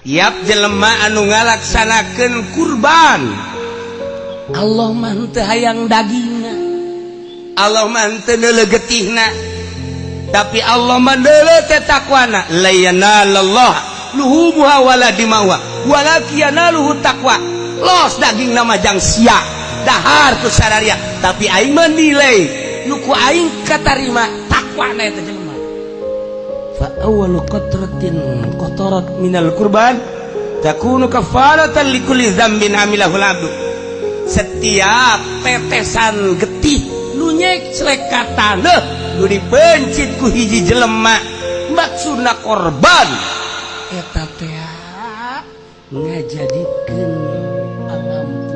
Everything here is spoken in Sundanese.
Tiap jelema anu ngalaksanakeun kurban, Allah mah teu hayang dagingna, Allah mah teu neuleuh getihna, tapi Allah mah neuleuh teh takwana. La yanalallah luhumuha wala dimauha walakin yanaluhu taqwa. Los daging nama jang sia dahar ku sararia, tapi aing menilai nu ku aing katarima takwana eta jelema. Fa awwalu qatratin qatarat minal kurban takunu kafaratan likulli dzambin amilahul abdu. Setiap tetesan getih nu nyeclek ka taneuh nu dipencit ku hiji jelema maksudna korban eta teh ngajadikeun pangampura.